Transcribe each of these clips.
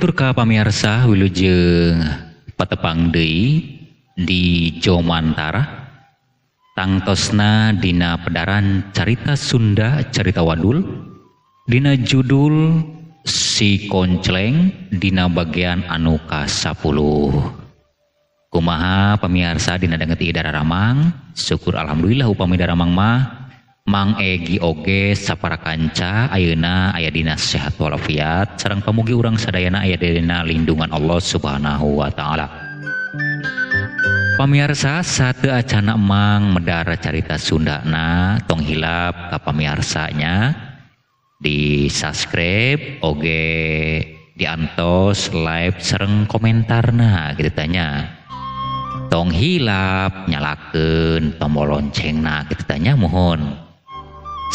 Hatur ka pamirsa wilujeng patepang deui di Jomantara tangtosna dina pedaran carita Sunda carita wadul dina judul Si Koncleng dina bagian anu ka-10. Kumaha pamirsa dina danget ieu dararamang, syukur alhamdulillah upami daramang mah Mang Egi oge sapara kanca ayeuna aya dina sehat walafiat sareng pamugi urang sadayana aya dina lindungan Allah Subhanahu wa taala. Pamirsa sateu acana Mang medar carita Sundana tong hilap ka pamiarsanya di subscribe oge diantos like sareng komentarna kitu tanya. Tong hilap nyalakeun tombol loncengna kitu tanya mohon.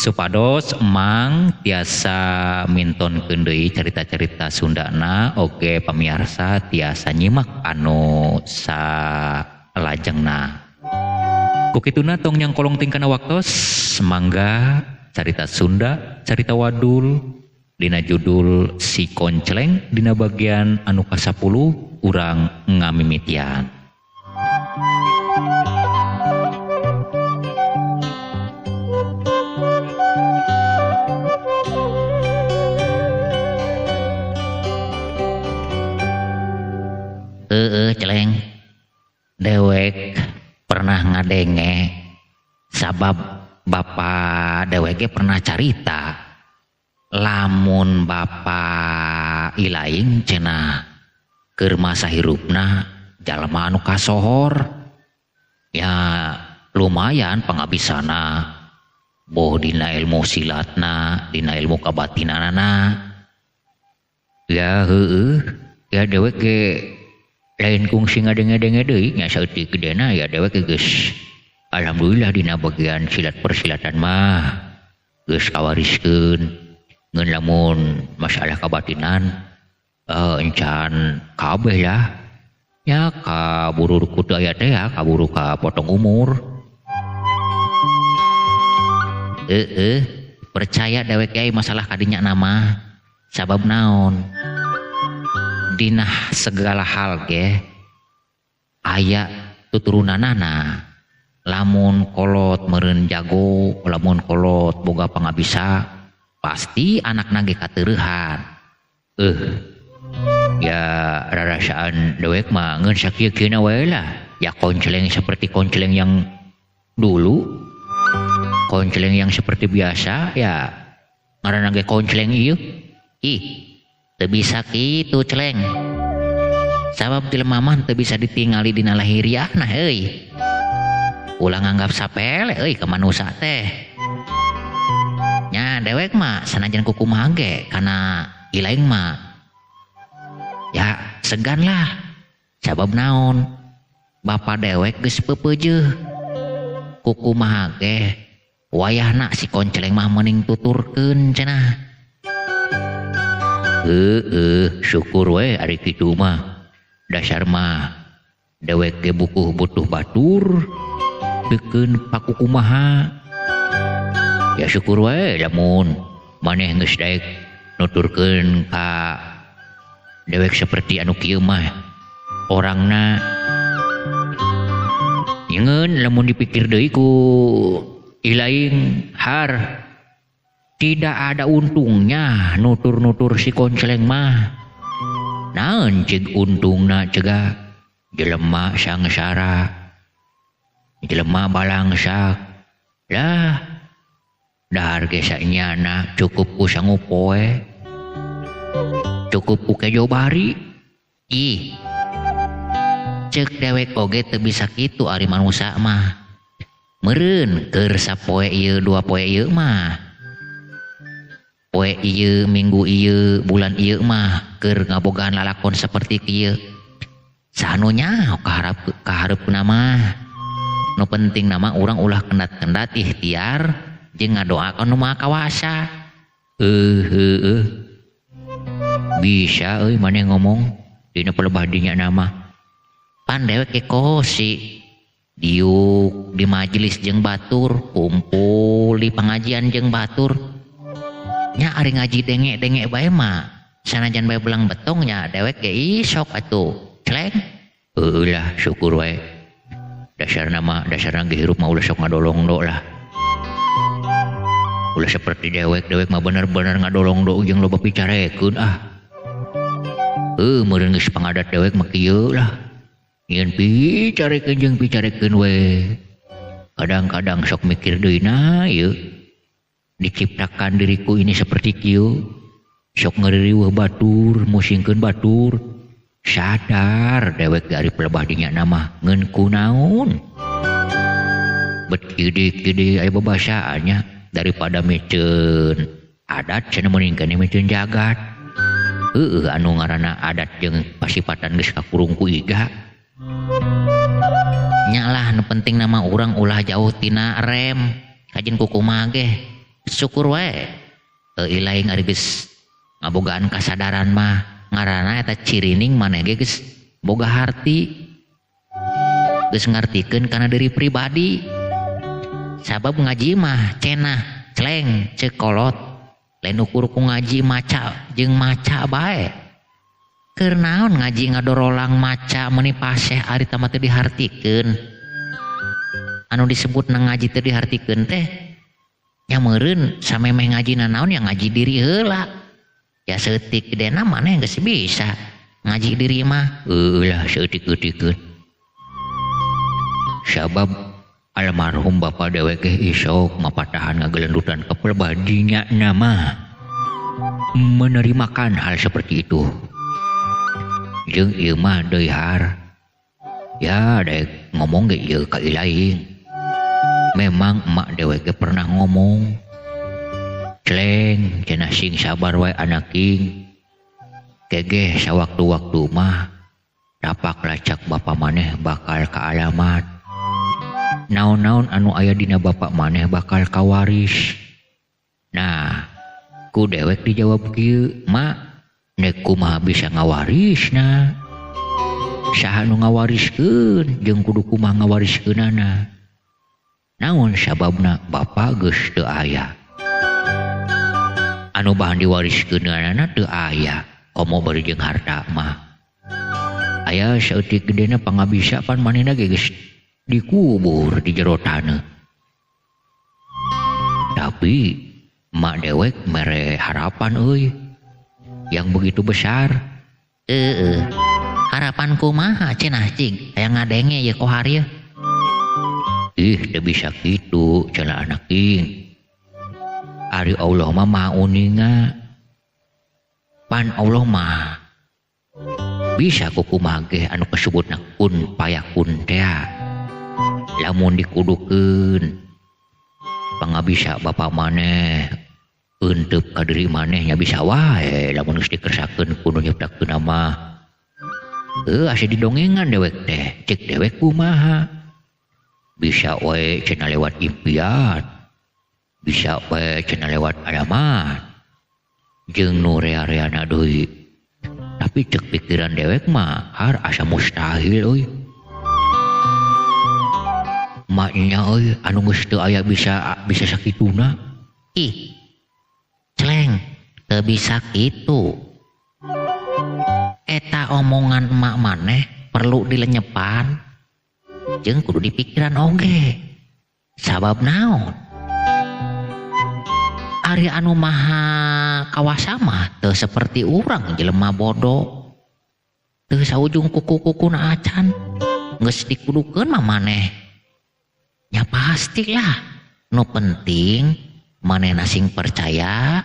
Supados Emang tiasa mintonkeun deui carita-carita Sundana oge pamiarsa tiasa nyimak anu salajengna. Ku kituna tong nyangkolong tingkana waktos mangga carita Sunda carita wadul dina judul Si Koncleng dina bagian anu ka-10 urang ngamimitian. Celeng dewek pernah ngadenge sabab bapak dewek pernah carita lamun bapak ilaing cenah keur masa hirupna jalma anu kasohor ya lumayan pangabisana boh dina ilmu silatna dina ilmu kabatinanana ya heueuh ya dewek ge lain kungsi ngadenge-denge deui nya saeutik gedena ya dewek geus alhamdulillah dina bagian silat persilatan mah geus kawariskeun ngeun lamun masalah kabatinan encan kabeh lah ya kaburu ku teu aya teh ya kaburu ka potong umur. Percaya dewek ge masalah kadinya nama sabab naon dina segala hal ge aya tuturunanana lamun kolot meureun jago lamun kolot boga pangabisa pasti anakna ge kateurehan. Ya rarasaan dewek mah ngeun sakieu-kieuna wae lah ya koncleng seperti koncleng yang dulu koncleng yang seperti biasa ya ngaranna ge koncleng ieu ih teu bisa kitu celeng sabab jelema mah teu bisa ditingali dina lahiriahna euy ulah nganggap sapele euy ka manusa teh nya dewek mah sanajan kukumaha ge kana ilaing mah ya segan lah sabab naon bapa dewek geus peupeujeuh kukumaha ge wayahna si Koncleng mah meuning tuturkeun cenah. Syukur we ari kitu mah dasar mah dewek ge bukuh butuh batur pikeun pakukumaha ya syukur we lamun maneh geus daek nuturkeun ka dewek seperti anu kieu mah orangna nyeungeun lamun dipikir deui ku ilaing har tidak ada untungnya nutur-nutur si Koncleng mah. Naon cig untungna cegah jelema sangsara jelema balangsak lah dahar ge sanyana cukup ku sangu poe cukup ku kejo bari ih ceuk dewek oge teu bisa kitu ari manusa mah meureun keur sapoe ieu dua poe ieu mah poe ieu minggu ieu bulan ieu mah keur ngabogaan lalakon seperti kieu sanu nya kahareupna mah nu penting nama urang ulah kendat-kendat ikhtiar jeung ngadoakeun nu Maha Kawasa. Bisa euy maneh ngomong dina pelebah dinya nama pan dewek ge kosi diuk di majelis jeung batur kumpul di pengajian jeung batur nya ari ngaji denge-denge bae mah Sanajan bae belang betong nya dewek ge isok atuh. Celeng. Heueuh lah syukur wae. Dasarna mah dasarna ge hirup mah ulah sok ngadolongdo lah. Ulah seperti dewek, dewek mah bener-bener ngadolongdo jeung loba picarekeun ah. Heuh meureun geus pangadat dewek mah kieu lah. Nyieun picarekeun jeung picarekeun we. Kadang-kadang sok mikir deui na ieu. Diciptakan diriku ini seperti kieu. Sok ngaririweuh batur, musingkeun batur. Sadar dewek ari pelebah dinya nama ngeun kunaon. Bet kieu-kieu aya babasaannya daripada miceun adat cenah mending keneh miceun jagat. Heueuh anu ngaranna adat jeung pasipatan geus kakurung ku iga. Nya lah nu penting nama urang ulah jauh tina rem kajin kukumaha ge. Syukur wae. Ilaing ari geus ngabogaan kasadaran mah ngaranna eta cirining maneh ge geus boga harti. Geus ngartikeun kana diri pribadi. Sabab ngaji mah cenah celeng ceuk kolot. Lain ukur ku ngaji maca jeung maca bae. Keur naon ngaji ngadorolang maca meuni paseh ari tah mah teu dihartikeun. Anu disebutna ngaji teu dihartikeun teh nya meureun samemeh ngaji nanaon ya ngaji diri heula. Ya seutik gedena maneh geus bisa ngaji diri mah. Heueuh lah seutik-eutikeun. Sabab almarhum bapa dewek ge isok mapatahan ngagelendutan ka pelbadinya nama menerimakan hal seperti itu. Jeung ieu mah deui har. Ya dek ngomong ge ieu ka ilaing. Memang emak dewek ge pernah ngomong. Celeng cenah sing sabar wae anaking. Kegeh sawaktu-waktu mah tapak lacak bapa maneh bakal ka alamat. Naon-naon anu aya dina bapak maneh bakal kawaris. Nah, ku dewek dijawab kieu, "Mak, nek kumaha bisa ngawarisna? Saha nu ngawariskeun jeung kudu kumaha ngawariskeunana?" Naon sababna bapa geus teu aya. Anu bahan diwariskeunana teu aya, komo bari jeung harta mah. Aya saeutik gedena pangabisa pan manehna ge geus dikubur di jero taneuh. Tapi mak dewek mere harapan euy yang begitu besar. Heeh. Harapan kumaha cenah cing? Aya ngadenge ye kohar ye. Ih, teu bisa kitu cenah anak ing. Ari Allah mah maha uninga. Pan Allah mah bisa kukumaha ge anu kasebutna kun payakun tea. Lamun dikudukeun pangabisa bapa maneh eunteup ka diri maneh nya bisa wae lamun geus dikersakeun ku nu nyiptakeun mah. Heuh asa didongengan dewek teh, cek dewek kumaha? Bisa wae cenah lewat impian. Bisa wae cenah lewat alamat. Jeung nu rea-reana deui. Tapi cek pikiran dewek mah har asa mustahil euy. Maknya euy anu geus teu aya bisa bisa sakituna. Ih. Celeng, teu bisa kitu. Eta omongan emak maneh perlu dilenyepan. Jeung kudu dipikiran oge. Sabab naon? Ari anu maha kawasa mah teu seperti urang jelema bodoh. Teu saujung kuku-kukuna acan. Geus dikudukeun mah maneh. Ya pastilah. Nu penting manehna sing percaya,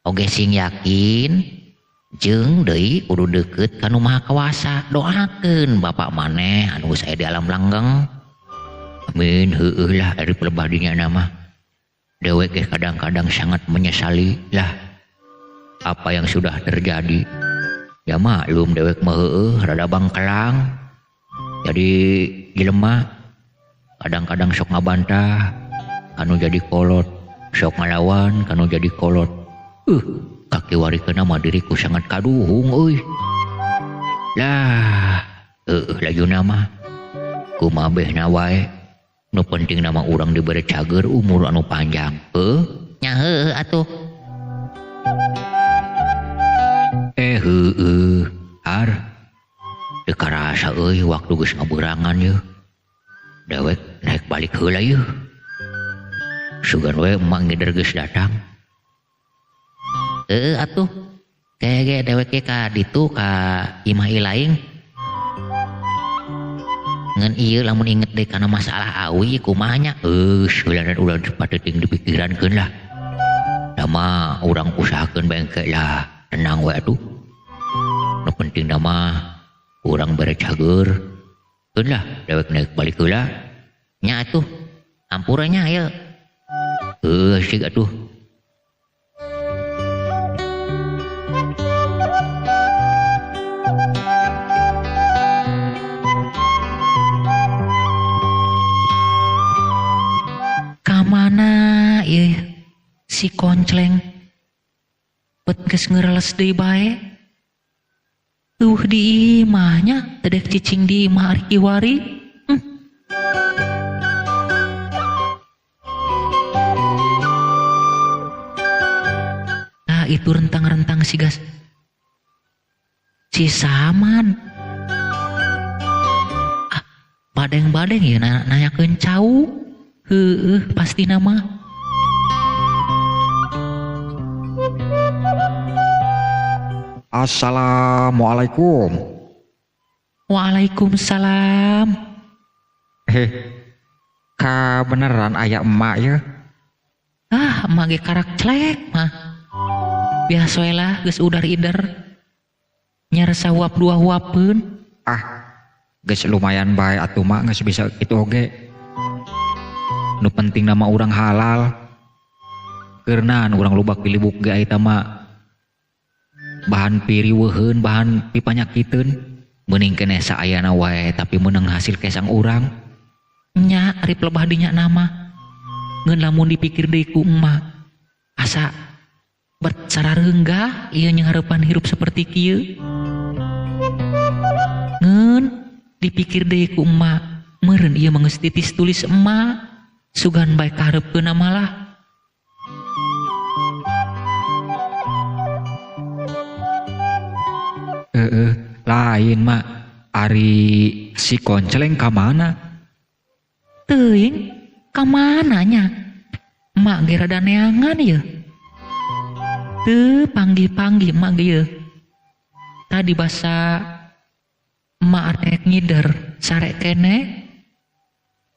oge sing yakin, jeung deui kudu deukeut ka nu maha kawasa. Doakeun bapak maneh anu geus aya di alam langgeng. Amin heueuh lah ari pelebah dinya mah. Dewek ge kadang-kadang sangat menyesali lah apa yang sudah terjadi. Ya maklum dewek mah heueuh rada bangkelang. Jadi jelema kadang-kadang sok ngabantah kanu jadi kolot, sok ngalawan kanu jadi kolot. Kaki warikeun mah diriku sangat kaduhung euy. Lah, lajuna mah kumaha behna wae. Nu penting nama urang dibere cager umur anu panjang. Nya heueuh atuh. Heueuh har. Teu karasa euy waktu geus ngaberangan yeuh. Dewek naik balik heula yeuh. Sugan we emak ngider geus datang. Heueuh atuh. Kege dewek ge ka ditu ka imah ilaing. Ngan ieu lamun inget deui kana masalah awi kumaha nya? Geus heula ulah dipateuting dipikirankeun lah. Dama urang usahakeun bengke lah, tenang we atuh. Nu penting dama urang bere cager. Keun lah dewek naik balik heula. Nya atuh. Hampura nya ieu. Heuh asik atuh. Kamana ieu si koncleng bet geus ngereles deui bae. Tuh di imahnya teu dek cicing di imah ari kiwari. Nah itu rentang-rentang si gas si Samad. Ah, badeng-badeng ya nanyakeun cau. Heueuh pasti nama. Assalamualaikum. Waalaikumsalam. Ka beneran aya emak ya? Ah, emak ge karak clek mah. Biasa we lah geus udar-ider. Nyaresa huap dua huapeun. Ah, geus lumayan bae atuh mak geus bisa kitu oge. Nu penting nama urang halal. Keurnan urang lubak pilibuk ge eta mah. Bahan piriweuheun, bahan pipanyakiteun, meuning keneh saayana wae tapi meunang hasil kesang urang. Nya ari pelebah dinya nama. Ngeun lamun dipikir deui ku emak, asa bet sarareunggah ieu nyanghareupan hirup seperti kieu. Ngeun dipikir deui ku emak, meureun ieu mah geus titis tulis emak. Sugan bae kahareupkeun malah. Lain mak, ari si koncleng ka mana? Teuing, ka mana nya? Mak ge rada neangan yeuh. Teu panggih-panggih mak ge yeuh. Tadi basa emak rek ngider sare kene.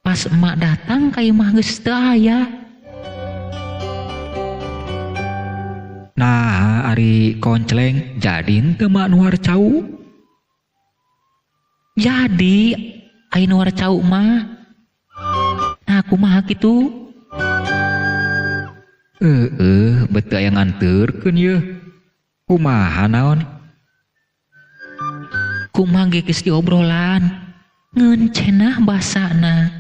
Pas emak datang ka imah geus teu aya. Nah, ari koncleng jadi henteu mak nuar cau? Jadi, ai nuar cau mah. Nah, kumaha kitu? Heeh, betul aya nganterkeun yeuh. Kumaha naon? Kumaha ge geus diobrolan. Ngeun cenah basana.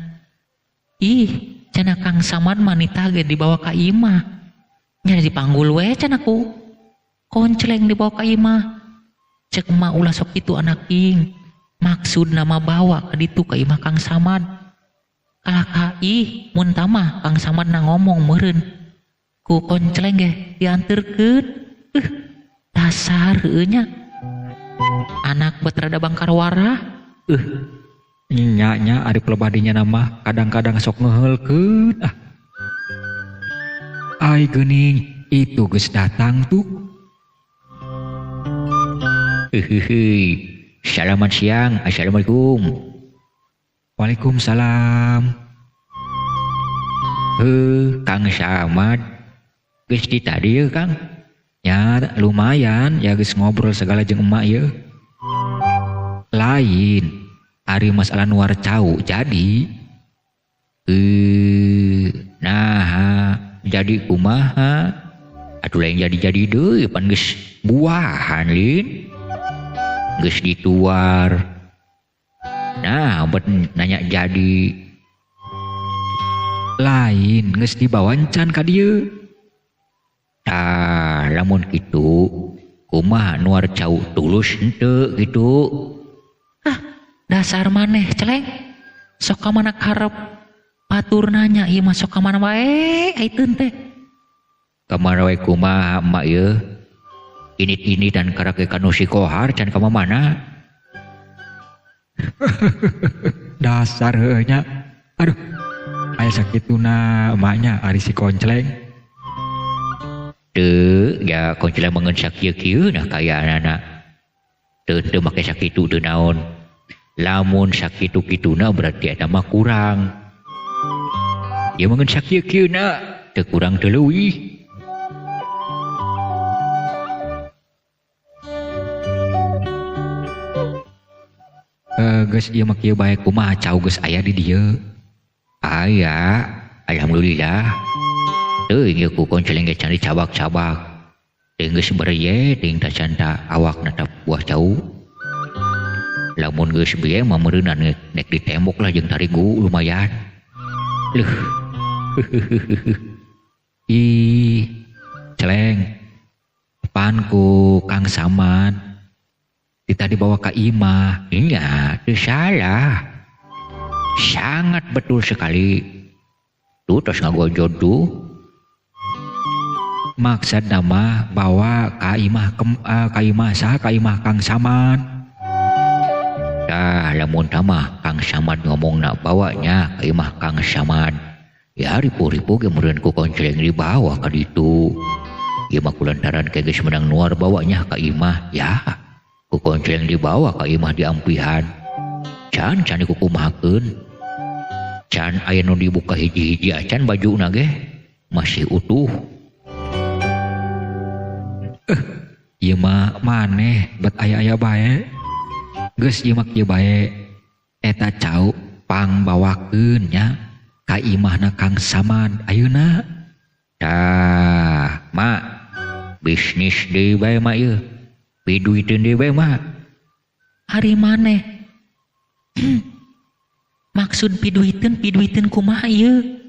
Ih, cenah Kang Samad manita ge dibawa ka imah. Nya dipanggul we cenah ku. Koncleng dibawa ka imah. Cek emak ulah sok kitu anak ing. Maksud nama bawa ka ditu ka imah Kang Samad. Kalah ka ih mun tamah Kang Samad na ngomong meureun. Ku koncleng ge dianterkeun. Dasar heueuh nya. Anak bet rada bangkar warah. Nya nya ari pelebah dinya nama kadang-kadang sok ngeheulkeun ah. Ai geuning itu geus datang tuh. Hehehe. Selamat siang. Assalamualaikum. Waalaikumsalam. Kang Samad geus di tadi yeuh Kang. Ya lumayan ya geus ngobrol segala jeung emak yeuh. Lain ari masalah nuar cau jadi. Nah jadi kumaha? Atuh lain jadi-jadi deui pan geus buahan lin. Geus dituar. Nah, bet nanya jadi. Lain geus dibawancan ka dieu. Tah, lamun kitu kumaha nuar cau tulus henteu kitu. Ah, dasar maneh celeng. Sok ka mana karep patur nanya ieu mah sok ka mana wae aiteun teh. Ka mana wae kumaha emak ieu? Ini dan karake kanu si Kohar can ka mana? Dasar heueuh nya. Aduh. Aya sakituna emaknya ari si Koncleng. Teu ya Koncleng mengen sakieu-kieu nah kayaanana. Teu teu make sakitu teu naon. Lamun sakitu-kituna berarti eta mah kurang. Ieu mengen sakieu-kieuna teu kurang teu leuwih. Geus ieu mah kieu bae kumaha cau geus aya di dieu. Aya, alhamdulillah. Teu ieu ku Koncleng ge can dicabak-cabak. Teu geus bereye ting ta can ta awakna ta buah cau. Lamun geus bieu mah meureunan nek ditembok lah jeung tarigu lumayan. Leuh. Ih, Celeng. Pan ku Kang Samad. Kita dibawa ke imah. Iya, itu salah. Sangat betul sekali. Tuh tos ngagojod tuh. Maksud nama bawa ka imah ka imah saha ka imah Kang Samad. Tah lamun tamah Kang Samad ngomongna bawanya ka imah Kang Samad. Ya ripu-ripu ge meureun ku Koncleng dibawa ka ditu. Ieu mah kulantaran ke geus menang nuar bawanya ka imah ya. Ku Koncleng dibawa ka imah diampihan. Can can dikukumahakeun. Can aya nu dibuka hiji-hiji acan bajuna ge masih utuh. Ieu mah maneh bet aya-aya bae. Geus ieu mah kieu bae. Eta cau pangbawakeun nya ka imahna Kang Samad ayeuna. Tah, mak bisnis deui bae mak ieu. Piduiteun deui bae mak. Ari maneh. Maksud piduiteun kumaha ieu?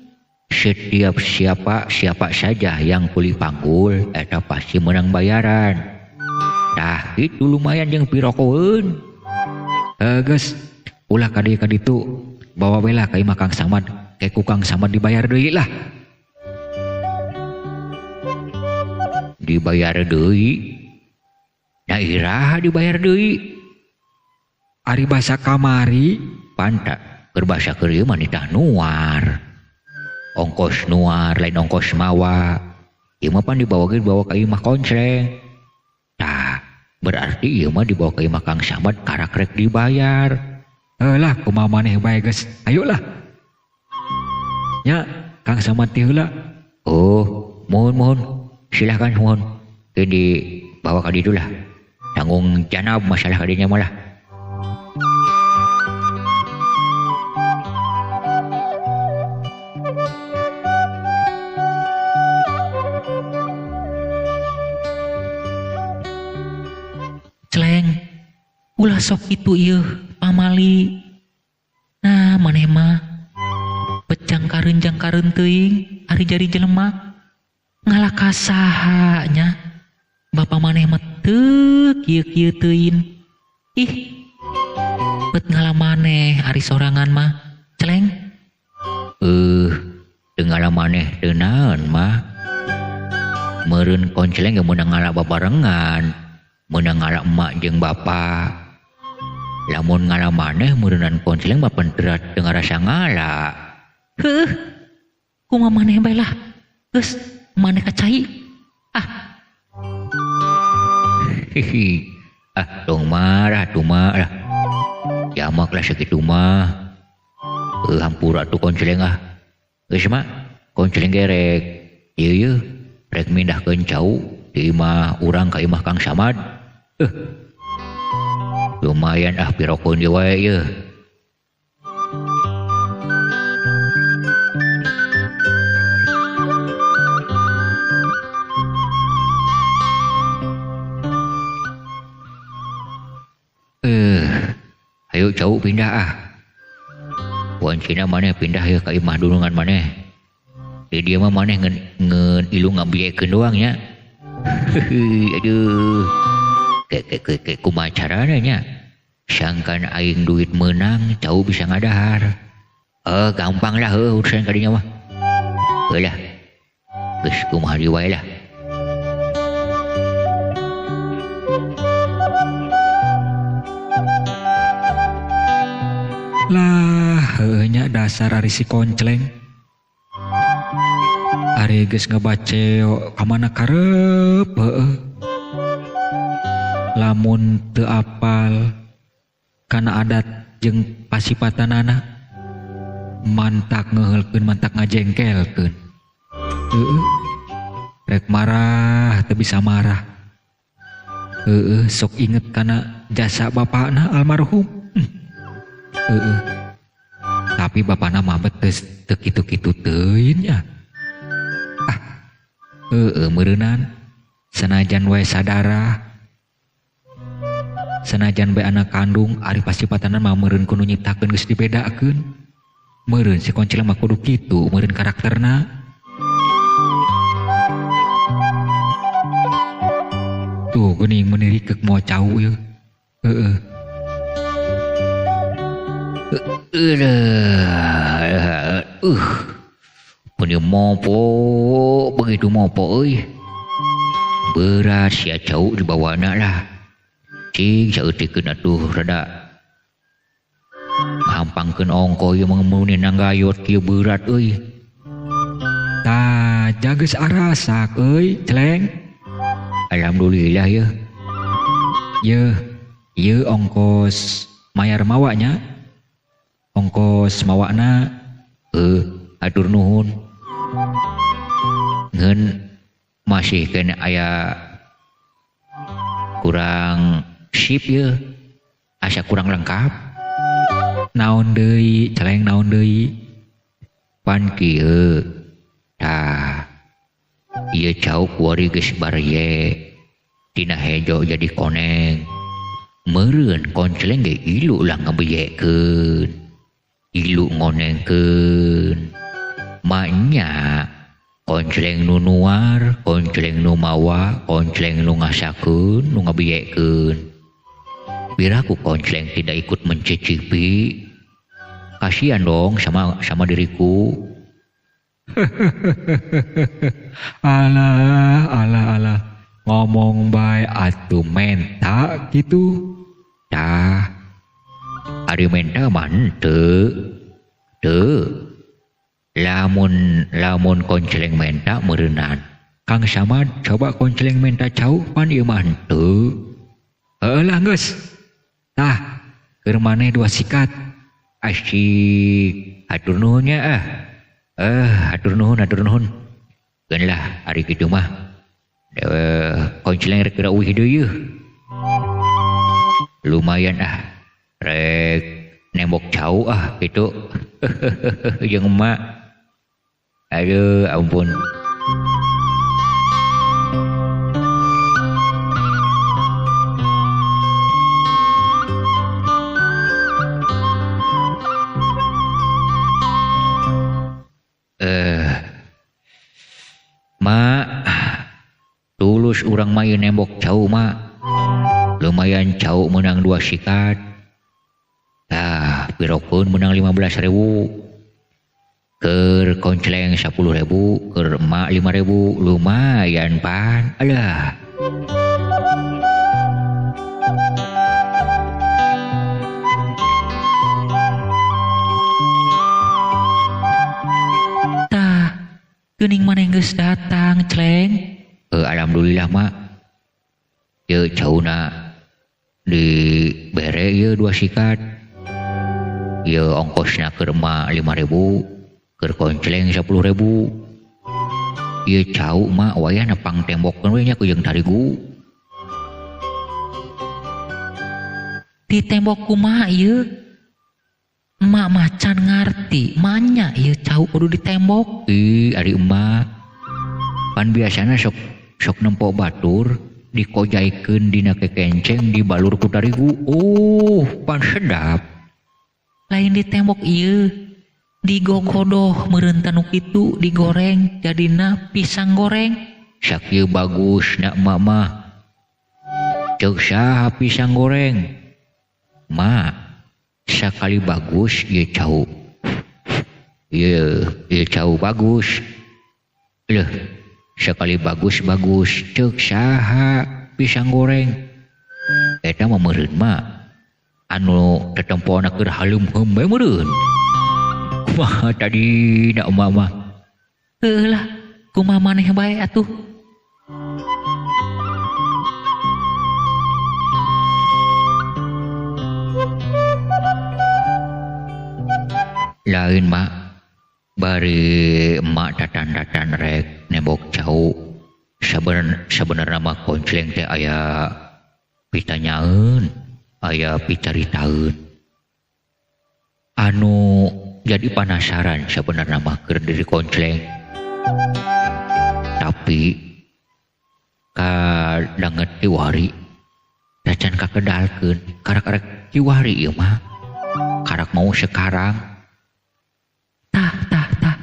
Setiap siapa saja yang kuli panggul eta pasti menang bayaran. Tah itu lumayan jeung pirokoeun. Geus ulah ka dieu ka ditu bawa we lah ka imah Kang Samad. Ke ku Kang Samad dibayar deui lah. Dibayar deui? Da iraha dibayar deui? Ari basa kamari panta keur basa keur ieu mah nitah nuar. Ongkos nuar lain ongkos mawa. Ieu mah pan dibawa ge dibawa ka imah Koncleng. Tah, berarti ieu mah dibawa ka imah Kang Samad karak rek dibayar. Heuh lah kumaha maneh bae geus. Ayolah. Nya Kang Samad ti heula. Oh, mohon. Silahkan mohon. Ke dibawa ka ditu lah. Tanggung janab masalah kadinya malah. Celeng, ulah sok itu ieu pamali. Nah, maneh mah pecang kareunjang kareun teuing ari jari jelema. Ngalah ka saha nya? Bapa maneh mah teu kieu-kieu teuing. Ih, bet ngalah maneh ari sorangan mah. Celeng. Teu ngalah maneh teu naon mah. Meureun Koncleng ge meunang ngalah babarengan. Meunang ngalah emak jeung bapa. Lamun ngalah maneh meureunnan Koncleng mah penterat teu ngarasa ngala. Heuh. Kumaha maneh bae lah. Geus maneh ka cai. Ah. Hihi. Ah, tong marah tuh mah lah. Jamak lah sakitu mah. Hampura tuh Koncleng ah. Geus mah Koncleng ge rek ieu yeuh rek mindahkeun cau di imah urang ka imah Kang Samad. Lumayan ah pirokeun deui wae yeuh. Ayo cau pindah ah. Wancina maneh pindah ya ka imah dulungan maneh. Di dieu mah maneh ngeun ilu ngabiekeun doang nya. Aduh. Ke kumaha carana nya? Sangkan aing duit menang cau bisa ngadahar. Gampang lah heuh urusan kadinya mah. Heuh lah. Geus kumaha deui wae lah. Lah heueuh nya dasar ari si Koncleng. Ari geus ngebaceo ka mana karep heueuh. Lamun teu apal kana adat jeung pasipatanana mantak ngeheulkeun mantak ngajengkelkeun. Heueuh. Rek marah teu bisa marah. Heueuh sok inget kana jasa bapakna almarhum. Heueuh. Tapi bapakna mah betes teu kitu-kitu teuing nya. Ah. Heueuh meureunnan sanajan wae sadarah. Sanajan bae anak kandung ari pasipatana mah meureun kudu nyiptakeun geus dibedakeun. Meureun si Koncleng mah kudu kitu meureun karakterna. Tuh geuning meuni rikeuk moal cau ieu. Heueuh. Punya mopo begitu mopo euy. Berat sia cau dibawana lah. Cing saeutikeun atuh rada ngahampangkeun ongko ieu mah nanggayot kieu berat euy. Tah jageus arasak euy, Celeng. Alhamdulillah ya. Yeuh, ieu ongkos mayar mawanya. Ongkos mawana atur nuhun. Ngeun masih kena aya kurang sip ya, asa kurang lengkap. Naon deui, Celeng naon deui? Pan kieu. Tah. Ieu cau kuari geus barye. Tina hejo jadi koneng. Meureun Koncleng ge ilu lah ngebeyekeun. Ilu ngonengkeun. Maknya Koncleng nu nuar, Koncleng nu mawa, Koncleng nu ngasakeun, nu ngabeyekeun. Piraku Koncleng tidak ikut mencicipi. Kasihan dong sama diriku. Alah, alah, alah. Ngomong bae atuh menta gitu. Tah. Ari menta mah henteu. Teu. Lamun Koncleng menta meureunan. Kang Samad coba Koncleng menta cau pan ieu mah henteu. Heueuh lah geus. Tah, keur maneh 2 sikat. Asyik, hatur nuhun nya ah. Hatur nuhun, hatur nuhun. Geun lah ari kitu mah. Koncleng rek geura uih deui yeuh. Lumayan ah. Rek nembok cau ah kitu. Jeung emak. Aduh, ampun. Mak, tulus urang mah ieu nembok cau mak. Lumayan cau menang 2 sikat. Tah, pirokeun menang 15.000. Keur Koncleng 10.000, keur emak 5.000, lumayan pan. Alah. Tah, geuning maneh geus datang, Cleng. Alhamdulillah mak. Ieu cauna dibere ieu 2 sikat. Ieu ongkosna keur emak 5.000, keur Koncleng 10.000. Ieu cau mak wayahna pang tembokkeun we nya jeung tarigu. Di tembok kumaha ieu? Emak mah can ngarti, manya ieu cau kudu ditembok. Ih, ari emak. Pan biasana sok nempo batur dikojaikeun dina kekenceng dibalur ku tarigu. Oh, pan sedap. Lain di tembok ieu, digogodoh meureun tanu kitu digoreng jadina pisang goreng. Sakieu bagus nak emak mah. Ceuk saha pisang goreng? Mak, sakali bagus ieu cau. Ieu cau bagus. Leuh, sakali bagus bagus ceuk saha pisang goreng? Eta mah meureun mak. Anu tetempona keur haleumheum bae meureun. Kumaha tadi na emak mah? Heueuh lah, kumaha maneh bae atuh. Lain mak, bari emak tatan-tatan rek nembok cau. Sabenerna mah koncleng teh aya pitanyaeun, aya picaritaeun. Anu jadi penasaran sabenerna mah keur diri koncleng. Tapi kadanget kiwari tacan kakedalkeun, karak-karak kiwari ieu mah. Karak mau sekarang. Tah tah tah.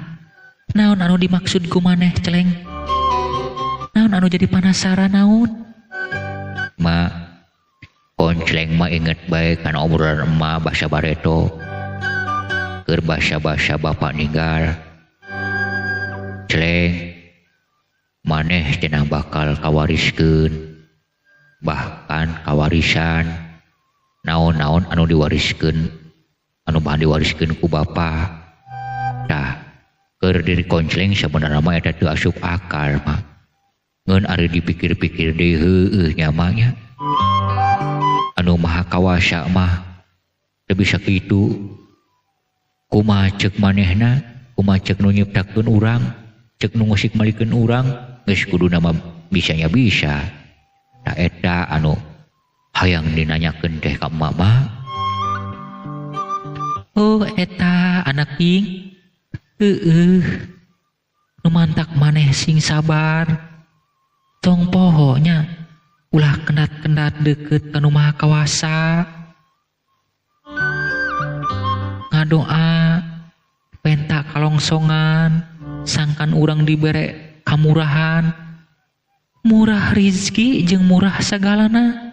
Naon anu dimaksud ku maneh celeng? Naon anu jadi penasaran naon? Ma, koncleng mah inget bae kana obrolan emak basa bareto. Keur basa-basa bapak ninggal. Celeng, maneh cenah bakal kawariskeun. Bahkan kawarisan naon-naon anu diwariskeun, anu bahan diwariskeun ku bapa. Tah, keur diri koncleng sabenerna mah eta teu asup akal mah. Ngeun ari dipikir-pikir deui heueuh nya mah nya. Anu maha kawasa mah teu bisa kitu. Kumaha ceuk manehna, kumaha ceuk nu nyiptakeun urang, ceuk nu ngusik malikeun urang, geus kuduna mah bisanya bisa. Tah eta anu hayang dinanyakeun teh ka emak mah. Oh eta anak ing. Heueuh. Nu mantak maneh sing sabar. Tong poho nya ulah kendat-kendat deukeut ka nu maha kawasa. Ngadoa penta kalongsongan sangkan urang dibere kamurahan. Murah rizki jeung murah sagalana.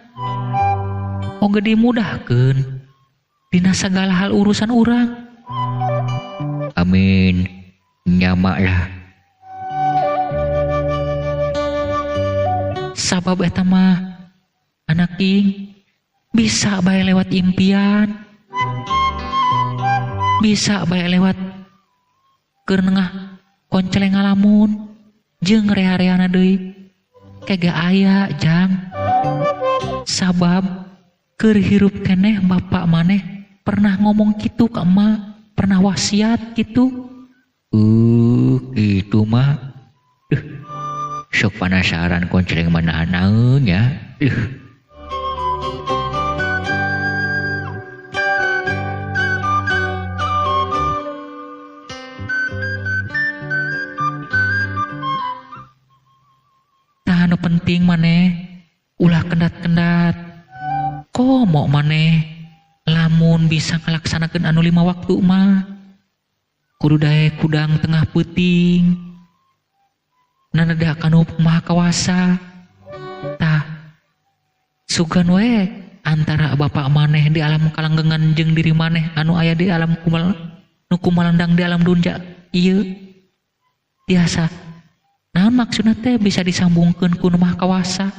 Oge dimudahkeun dina sagala hal urusan urang. Amin. Nyama lah. Sabab eta mah anak ing bisa bae lewat impian, bisa bae lewat keur nengah konceleng ngalamun jeung rea-reana deui kega aya jang. Sabab keur hirup keneh bapak maneh pernah ngomong kitu ka emak, pernah wasiat kitu. Kitu mah. Sok penasaran koncleng manahan naon nya. Tah anu penting maneh ulah kendat-kendat. Komo maneh lamun bisa ngalaksanakeun anu 5 waktu mah. Kudu daek kudang tengah peuting. Naneda kanu maha kawasa. Tah sugan we antara bapak maneh di alam kalanggengan jeung diri maneh anu aya di alam kumal nu kumalandang di alam dunya ieu tiasa. Naon maksudna teh bisa disambungkeun ku nu maha kawasa.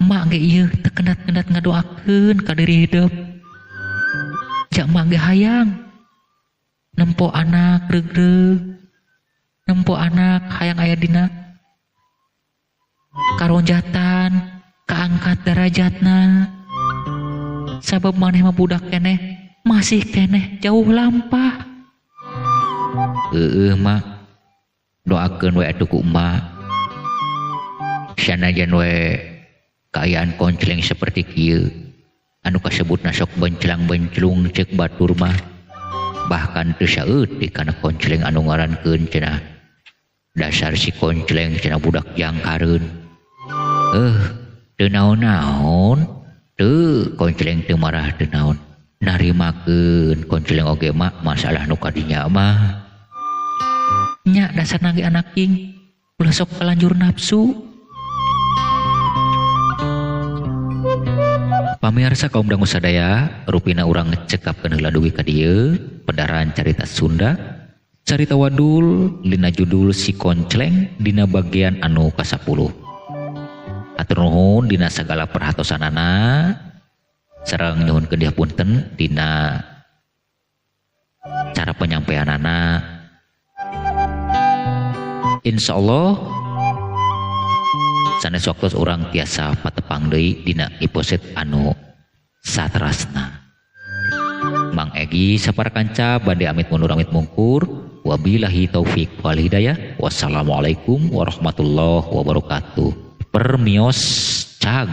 Emak ge ieu teu kendat-kendat ngadoakeun ka diri hidup. Jak mak ge hayang nempo anak regreg, nempo anak hayang aya dina karonjatan, kaangkat darajatna. Sabab maneh mah budak keneh, masih keneh jauh lampah. Heueuh mak, doakeun we atuh ku emak. Sanajan we kaayaan koncleng seperti kieu, anu kasebutna sok benclang-benclung ceuk batur mah. Bahkan teu saeutik kana koncleng anu ngarankeun cenah. Dasar si koncleng cenah budak jangkareun. Teu naon-naon, teu koncleng teu marah teu naon. Narimakeun koncleng oge mah masalah nu kadinya mah. Nya dasar nage anak ing, ulah sok kalanjur nafsu. Pamirsa kaum dangu sadaya, rupina urang cekapkeun heula dugi ka dieu pedaran carita Sunda, carita wadul dina judul Si Koncleng dina bagian anu ka-10. Hatur nuhun dina sagala perhatosanana. Sareng nyuhunkeun dihapunten dina cara penyampaianana. Insyaallah sanes waktu urang tiasa patepang deui dina episode anu satrasna. Mang Egi sapara kanca bade amit mundur amit mungkur. Wabillahi taufik wal hidayah. Wassalamualaikum warahmatullahi wabarakatuh. Permios cag.